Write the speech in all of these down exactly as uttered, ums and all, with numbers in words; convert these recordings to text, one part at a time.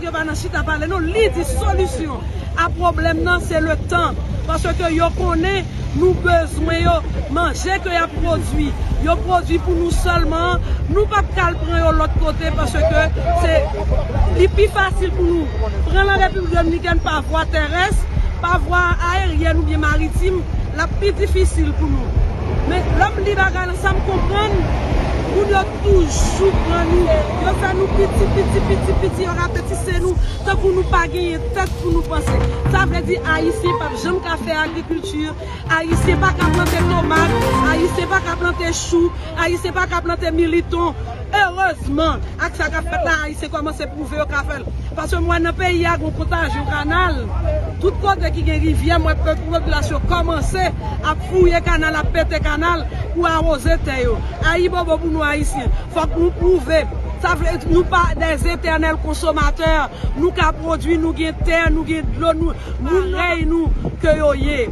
Yo pa nan chita pale, non, li di solisyon a pwoblèm nan, se le tan. Paske yo konnen nou bezwen yo, manje ke y ap pwodui. Yo pwodui pou nou sèlman, nou p ap ka al pran yo lòt kote, paske se, li pi fasil pou nou pran l an Repiblik Dominikèn pa vwa terès, pa vwa aeryèn oubyen maritim, l ap pi difisil pou nou. Men lè m li bagay lan, sa m konprann, moun yo toujou pran nou. Yo fè nou piti, piti, piti, piti, yo rapetise nou, tankou nou pa genyen tèt pou nou panse. Sa vle di Ayisyen p ap janm ka fè agrikilti, Ayisyen pa ka plante tomat, Ayisyen pa ka plante chou, Ayisyen pa ka plante militon. Erezman, ak sa k ap fèt la, Ayisyen kòmanse pwouve yo ka fè l. Paske m wè nan peyi a, gen kontajyon kanal. Tout kote ki gen rivyè, m wè popilasyon kòmanse ap fouye kanal, ap pete kanal pou awoze tè yo. Ayibobo pou nou Ayisyen. Fòk nou pwouve. Sa vle, nou pa des éternels consommateurs. Nou ka pwodui, nou gen tè, nou gen dlo, nou, moun parèy nou ke yo ye.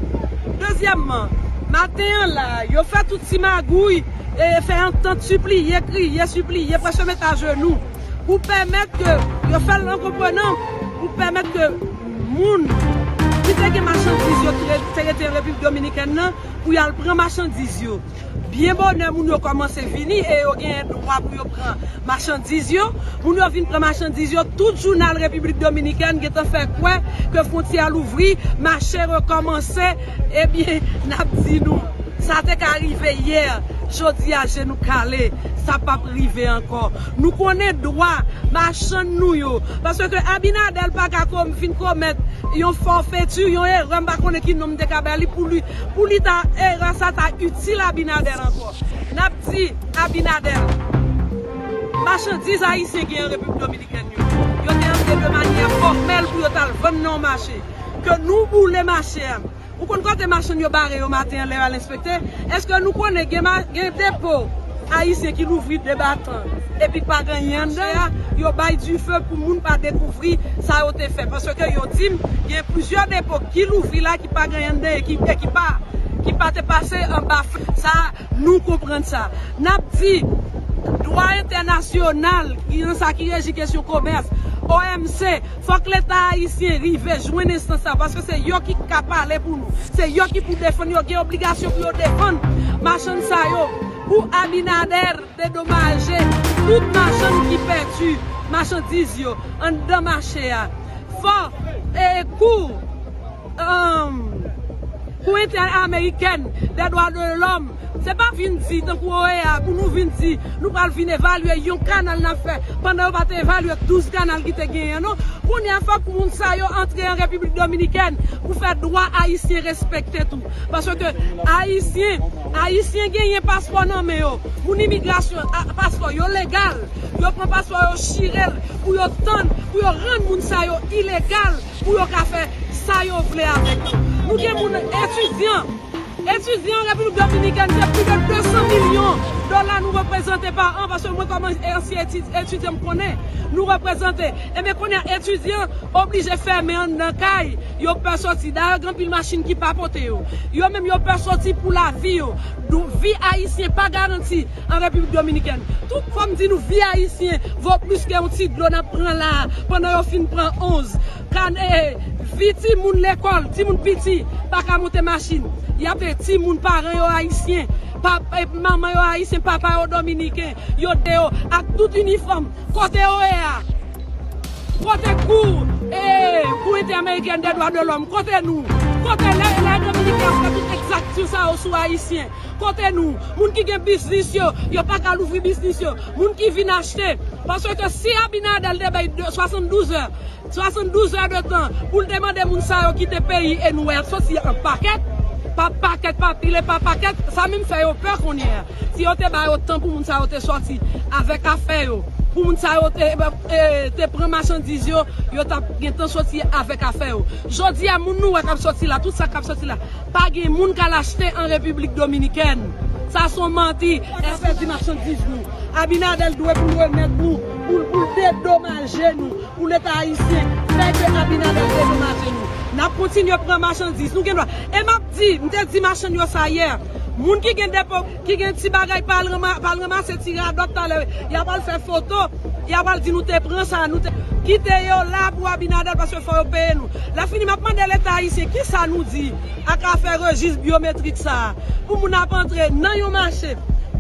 Dezyèmman, maten an la, yo fè tout ti magouy, e fè antant, sipliye, kriye, sipliye, prèske met ajenou. Pou pèmèt ke, yo fè l an konprenan, pou pèmèt ke moun ki te gen machandiz yo te, te rete Repiblik Dominikèn nan, pou y al pran machandiz yo. Byen bonè, moun yo kòmanse vini e yo genyen dwa pou yo pran machandiz yo. Moun yo vin pran machandiz yo, tout jounal Repiblik Dominikèn gentan fè kwè ke fwontyè a louvri, mache rekòmanse. Ebyen, n ap di nou, sa te ka rive yè, jodi a jenou kale, sa p ap rive ankò. Nou konnen dwa machann nou yo, paske Abinader pa ka kom-, vin komèt yon fòfeti, yon erè, m pa konnen ki non m te ka bay li pou li, pou li ta, erè sa ta itil Abinader ankò. N ap di Abinader, machandiz ayisyen gen an Repiblik Dominikèn yo, yo te antre de manyè fòmèl pou yo t al vann nan yon mache. Ke nou boule mache a. Ou konn kote machann yo bare yo maten an lè yo al enspekte? Èske nou konnen gen ma-, gen depo ayisyen ki louvri de batan epi pa gen anyen anndan a? Yo bay dife pou moun pa dekouvri sa yo te fè. Paske yo di m gen plizyè depo ki louvri la ki pa gen anyen anndan e ki, e ki pa, ki pa te pase anba fè. Sa, nou konprann sa. N ap di, dwa entènasyonal, ki nan sa ki reji kesyon komès, O M C, fòk Leta ayisyen rive jwenn enstans sa, paske se yo ki ka pale pou nou. Se yo ki pou defann, yo gen obligasyon pou yo defann machann sa yo. Pou Abinader dedomaje tout machann ki pèdi machandiz yo anndan mache a. Fò, e, kou, um, Kou Entènamerikèn dè Dwa de Lòm, se pa vin di, tankou O E A, pou nou vin di, nou pral vin evalye yon kanal n ap fè, pandan yo pa te evalye douz kanal ki te genyen, non. Kounye a, fòk moun sa yo antre an Repiblik Dominikèn pou fè dwa ayisyen respekte tou. Paske ayisyen, ayisyen genyen paspò nan men yo. Moun imigrasyon, a, paspò yo legal. Yo pran paspò yo chire l pou yo tann, pou yo rann moun sa yo ilegal, pou yo ka fè sa yo vle avèk yo. Nou gen moun etidyan. Etidyan Repiblik Dominikèn, se plis de de san milyon dola nou reprezante pa an, paske mwen kòm ansyen eti-, etidyan m konnen nou reprezante. Ebyen kounye a etidyan oblije fèmen anndan kay, yo pè sòti. Dayè gen anpil machin ki pa pote yo. Yo menm yo pè sòti pou lavi yo. Donk vi ayisyen pa garanti an Repiblik Dominikèn. Tout fò m di nou vi ayisyen vo plis ke yon ti dlo n ap pran la a, pandan yo fin pran onz. Kan, e, vi timoun lekòl, timoun piti, pa ka monte machin. Y ap, e, timoun paran yo ayisyen, pa, e, manman yo ayisyen, papa yo dominiken, yo deyò ak tout inifòm. Kote O E A? Kote kou, e, Kou Entènamerikèn dè Dwa de Lòm? Kote nou? Kote lè, lè Dominiken ap fè tout egzaksyon sa yo sou ayisyen? Kote nou? Moun ki gen biznis yo, yo pa ka louvri biznis yo. Moun ki vin achte. Paske si Abinader te bay de, swasanndouz è, swasanndouz è de tan pou l te mande moun sa yo kite peyi e nou wè y ap soti an pakèt, pa pakèt, pa pile, pa pakèt, sa menm fè yo pè kounye a. Si yo te ba yo tan pou moun sa yo te sòti avèk afè yo, pou moun sa yo te, e, te pran machandiz yo, yo t ap gentan sòti avèk afè yo. Jodi a, moun nou wè k ap sòti la, tout sa k ap sòti la, pa gen moun k al achte an Repiblik Dominikèn. Sa se yon manti. Èske pèdi machandiz nou? Abinader dwe pou l remèt nou, pou l, pou l dedomaje nou, pou Leta ayisyen fè ke Abinader dedomaje nou. N ap kontinye pran machandiz, nou gen dwa. E m ap di, m te di machann yo sa yè, Moun ki gen depo, ki gen ti bagay pa al ranma-, pa al ranmase ti radòt talè, y ap al fè foto, y ap al di nou te pran sa, nou te kite yo la pou Abinader paske fò yo peye nou. Lè fini, m ap mande Leta ayisyen kisa nou di ak afè rejis byometrik sa a. Pou moun ap antre nan yon mache,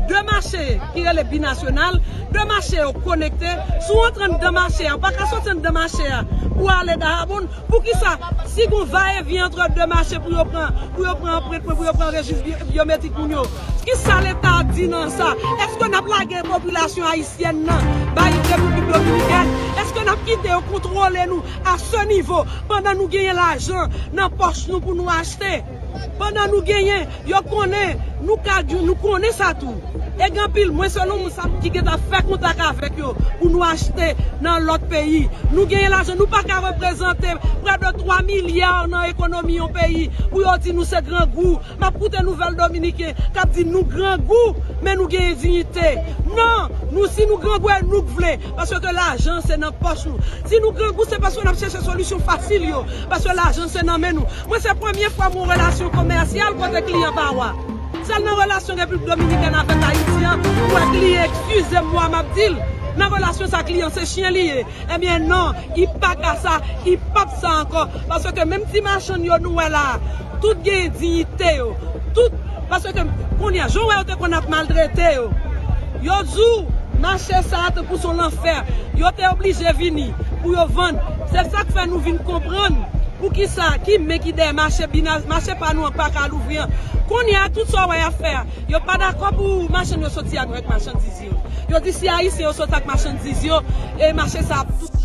de mache ki rele binasyonal, de mache yo konekte. Si w antre anndan mache a, ou pa ka soti anndan mache a pou ale Dayabonn. Poukisa, si gon va e vyen antre de mache pou yo pran, pou yo pran anprent mwen, pou yo pran rejis bi-, byometrik moun yo, kisa Leta ap di nan sa? Èske n ap lage popilasyon ayisyèn nan bay Repiblik Dominikèn? Èske n ap kite yo kontwole nou a se nivo pandan nou genyen lajan nan pòch nou pou nou achte? Pandan nou genyen, yo konnen, nou ka, nou konnen sa tou. E gen anpil, mwen selon mwen, sa ki gentan fè kontak avèk yo pou nou achte nan lòt peyi. Nou genyen lajan, nou pa ka reprezante prè de twa milya nan ekonomi yon peyi pou yo di nou se grangou. M ap koute nouvèl dominiken k ap di nou grangou, men nou genyen diyite. Non, nou, si nou grangou, e nou k vle, paske lajan se nan pòch nou. Si nou grangou, se paske n ap chèche solisyon fasil yo, paske lajan se nan men nou. Mwen, se premye fwa m wè yon relasyon komèsyal kote kliyan pa wa. Sèl nan relasyon Repiblik Dominikèn avèk Ayiti an, ou wè kliyan, eskize m, mwa m ap di l, nan relasyon sa, kliyan se chyen li ye. Ebyen non, i pa ka sa, i p ap sa ankò. Paske menm ti machann yo nou wè la a, tout gen diyite yo. Tout, paske kounye a, jan w wè yo te konn ap maltrete yo. Yo di w, mache sa a tankou se yon lanfè. Yo te oblije vini pou yo vann. Se sa k fè nou vin konprann poukisa, ki men ki dèyè mache bina-, mache pa nou an pa ka louvri an. Kounye a, tout sa w wè y ap fè a, yo pa dakò pou machann yo soti avèk machandiz yo. Yo di si Ayisyen yo soti ak machandiz yo, e mache sa ap tout